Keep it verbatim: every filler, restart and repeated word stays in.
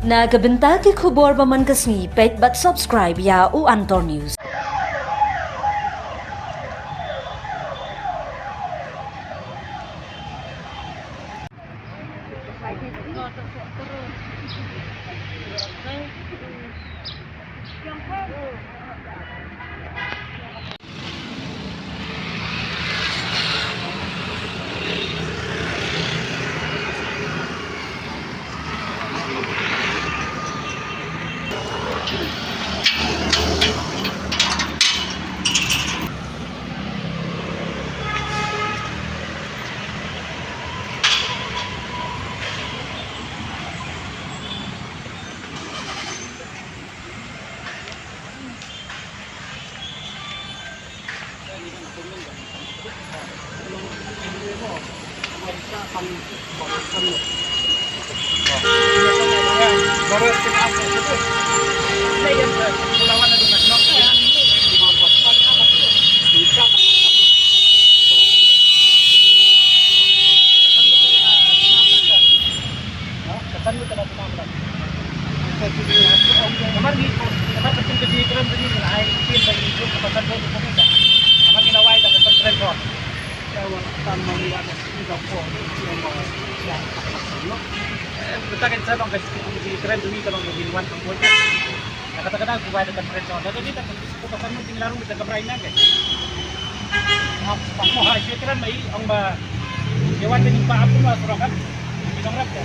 Na ka bynta ki khubor ba man ka sngi, peit bad subscribe ïa u Antor News. Namar ngi, namar ka jingkyrmen jong ngi, ngi la ai ktien ba ngi shu ka Patharot ruh kumta. Namar ngi la wai da ka Patharot. Ka wan tam ma ngi wan da ka por. Mynta kan sa long ka jingkyrmen jong ngi ka long ngi wan kam poi. Da kata kata ku wai da ka Patharot. Da ka ni da ka Ko ka san mo ting larung kita ka brai nang ke. Ap, pa mo ha, shu tram mai, ong ba. Dewan ni pa ap mo surakan. Bidang rap ke.